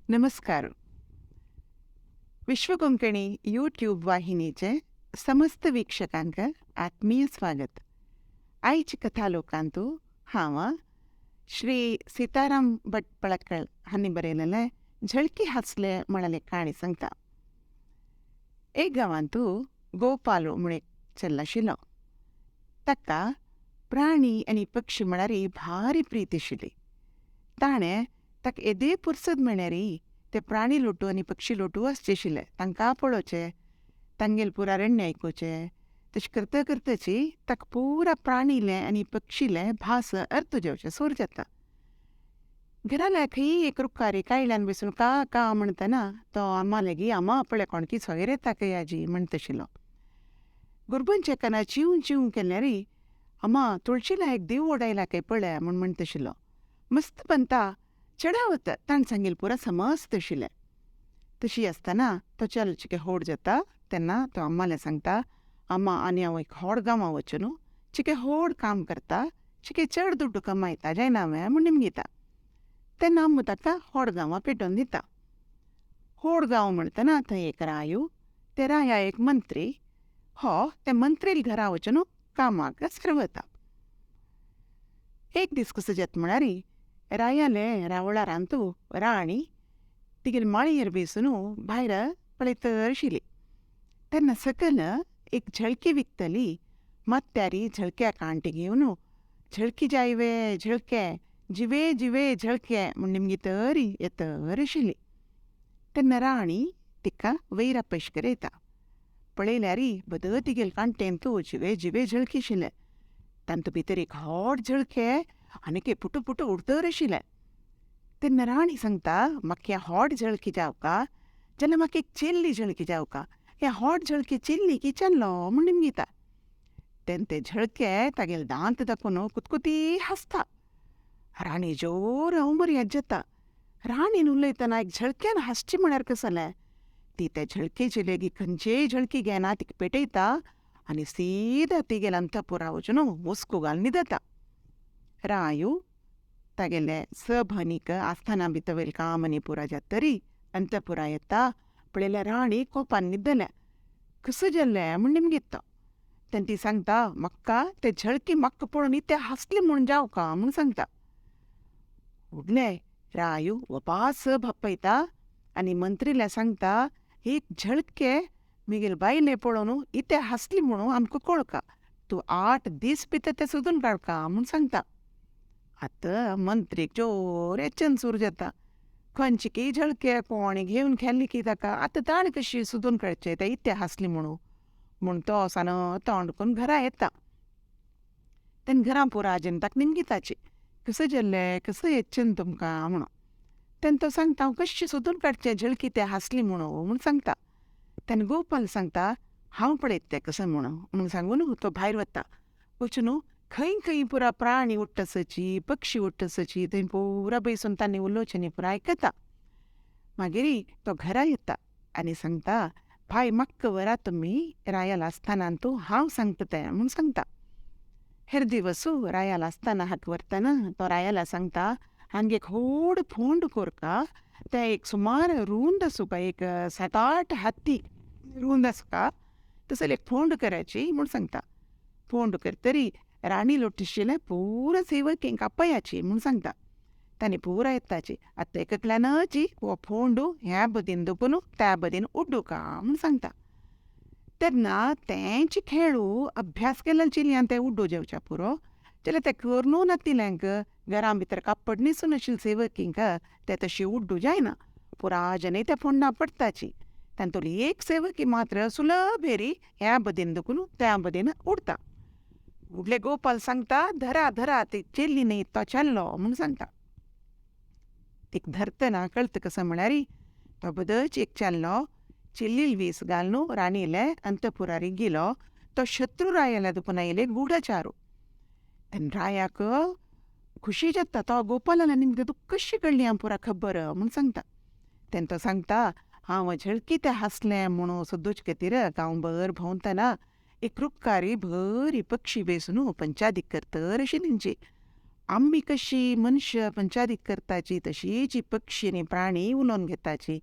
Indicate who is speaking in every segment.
Speaker 1: नमस्कार. विश्व कोंकणी यूट्यूब वाहिनीचे समस्त वीक्षकांक आत्मीय स्वागत. आयची कथा लोकांतु हांव श्री सीताराम भट पळक्कळ हांणी बरयलेले झळकी हासले म्हळ्ळे काणी सांगता. एक गांवांतु गोपालो म्हूण एक चेडो आशिल्लो. ताका प्राणी आनी पक्षी म्हळ्यार भारी प्रीत आशिल्ली. ताणें ताका येदे पुरसद म्हळ्यार ते प्राणी लोटू आनी पक्षी लोटू आसचे आशिल्ले. तांकां पळोवचें, तांगेले पुरा रडणें आयकुचें. तशें करता करताची ताका पुरा प्राणीले आनी पक्षीले भास अर्थ जेवचें सूर जाता. घराल्या खंय एक रुखारी कायल्यान बसून का का म्हणटना तो आमा लागीं आमा पळय कोणकी सोयरे येता खंय आजी म्हणटा आशिल्लो. गुरबांच्या कानार चिंव चिंव केल्यार अम्मा तुळशीला एक देव ओडायला खंय पळय म्हूण म्हणटा आशिल्लो. मस्त पंता चडावत ताणें सांगिल्लें पुरा समस्त आशिल्लें. तशी आसतना तो चलो चिके होड जाता तेन्ना तो अम्माले सांगता, अम्मा आनी हांव एक होड गांवां वचून चिके होड काम करता, चिके चड दुड्डू कमायता जायना हांवें म्हूण निमगिता. तेन्ना अम्मू ताका होड गांवां पेटोवन दिता. होड गांव म्हणटना थंय एक रायो, ते राया एक मंत्री, हो ते मंत्रील घरा वचून कामाक सरवता. एक दीस कसो जाता म्हळ्यार रायाले रावळारांतू राणी तिगेले माळयेर बेसून भायर पळयतर आशिल्ली. तेन्ना सकयल एक झळकी विकतली मात्यारी झळक्या कांटे घेवन झळकी जायवे झळके जिवे जिवे झळके म्हूण निमगी तरी येतर आशिल्ली. तेन्ना राणी तिका वयर पयशे येता. पळयल्यार बद तिगेले कांटेंतू जिवे जिवे झळकी आशिल्ले. तांतू भितर एक व्हड झळके आनी पुटू पुटू उडतर आशिल्लें. तेन्ना राणी सांगता, म्हाका ह्या होड झळकी जावका जाल्यार म्हाका एक चेल्ली झळकी जावका, ह्या होड झळकी चेल्ली की चल्लो म्हूण निमगिता. तेन्ना ते झळके तागेले दांत दाखोवन कुतकुती हांसता. राणी जोर उमर याद जाता. राणीन उलयतना एक झळक्यान हांसची म्हळ्यार कसलें जालें, ती ते झळकेची लेगीत खंयचेय झळकी घेना, तिका पेटयता आनी सीधा तिगेल्या अंतपुरा वचून हुस्को घालून न्हिदता. रायू तागेले सभनीक आस्थाना भितर वयलें काम आनी पुरा जातरी अंतपुरा येता. पळयल्यार राणी कोपान न्हिदल्या. कसो जालें म्हूण निमगिता. तेन्ना ती सांगता, म्हाका ते झळकी म्हाका पळोवन इतें हांसली म्हूण जावका म्हूण सांगता. उडले रायू वपास भापयता आनी मंत्रीले सांगता, एक झळके मिगेल बायले पळोवन इतें हांसली म्हणून आमकां कळका, तूं 8 दीस भितर तें सोदून काडका म्हूण सांगता. आतां मंत्रीक जोर येचन सूर जाता. खंयची की झळके कोणी घेवन खेल्ली की ताका आतां ताणें कशी सोदून काडचें तें इतें हांसली म्हणून. म्हूण तो सानो तोंड करून घरा येता. तेन्ना घरां पुरा आजन ताका निमगिताची, कसो जालें कसो येचन तुमकां म्हणून. तेन्ना तो सांगता, हांव कशें सोदून काडचें झळकी तें हांसली म्हणून म्हूण सांगता. तेन्ना गोपाल सांगता, हांव पळयता तें कसो म्हणून म्हूण सांगून तो भायर वता. वचून खंय खंय पुरा प्राणी उठ्ठसची पक्षी उठ्ठसची थंय पुरा बैसून तांणी उलोवचें न्ही पुरा आयकता. मागीर तो घरा येता आनी सांगता, भाय म्हाका व्हरा तुमी रायाल आस्थानान तूं हांव सांगता तें म्हूण सांगता. हेर दिवसू रायाल आस्थाना हाका व्हरतना तो रायाला सांगता, हांगे एक व्हड फोंड कोरका, तें एक सुमार रूंद आसूका, एक 7-8 हाती रूंद आसका, तसले एक फोंड करायची म्हूण सांगता. फोंड करतरी राणी लोटिशिल्लें पुरा सेवकींक आपयाची म्हूण सांगता. तांणी पुरा येताची. आतां एकल्यानची हो फोंडू ह्या बदीन दखून त्या बदीन उड्डुका म्हूण सांगता. तेन्ना तेंची खेळू अभ्यास केल्ले चिलयान ते उड्डू जेवच्या पुरो जाल्यार ते करून नातिल्यांक घरां भितर कापड न्हेसून आशिल्ले सेवकींक ते तशी उड्डू जायना, पुरा जनय त्या फोंडा पडटाची. तांतूली एक सेवकी मात्र सुलभेरी ह्या बदीन दखून त्या बदीन उडता. उडले गोपाल सांगता, धरा धरा ती चेल्ली न्ही तो चल्लो म्हूण सांगता. तिका धरतना कळटा कसो म्हळ्यार तो बदच एक चल्लो चेल्लील वीस घालून राणीले अंतपुरारी गेलो. तो शत्रू रायाल्या दुखून आयले गूढचारू. तेन्ना रायाक खुशी जाता. तो गोपालान निमतां तुका कशी कळ्ळी आं पुरा खबर म्हूण सांगता. तेन्ना तो सांगता, हांव झळकी तें हांसलें म्हणून सोदूच खातीर गांवभर भोंवतना एक रुखारी भरी पक्षी बेसून पंचादीक करतर अशी तेंची. आमी कशी मनशां पंचारीत करताची तशीच पक्षी आनी प्राणी उलोवन घेताची.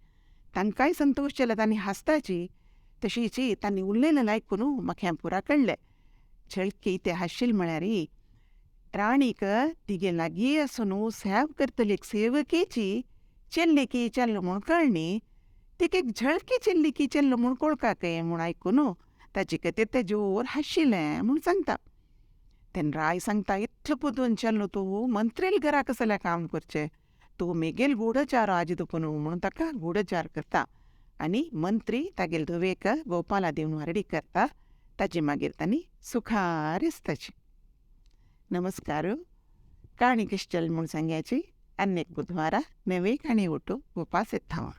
Speaker 1: तांकांय संतोश जालो, तांणी हांसताची. तशीच तांणी उलयलें आयकून म्हाका हें पुरा कळ्ळें. झळकी ते हांशील म्हळ्यार राणीक तिगे लागीं आसून सेव करतली एक सेवकेची चेल्ली चेल्लो म्हूण कळ्ळी. तिका एक झळकी चेल्ली की चेल्लो म्हूण कोळकाक म्हूण आयकून ताचे खातीर तें जोर हांशिलें म्हूण सांगता. तेन्ना राय सांगता, इतलो बुदवंत चेल्लो तूं मंत्रील घराक जाल्यार काम करचें, तूं मेगेल गूढचार आजी दुखून म्हणून ताका गूढचार करता आनी मंत्री तागेले धुवेक गोपाला दिवन व्हारडीक करता. ताजे मागीर तांणी सुखार आसताची. नमस्कार. काणी कशी चल म्हूण सांग्याची आनी एक बुधवारा नवे काणी ओटू गोपास येता.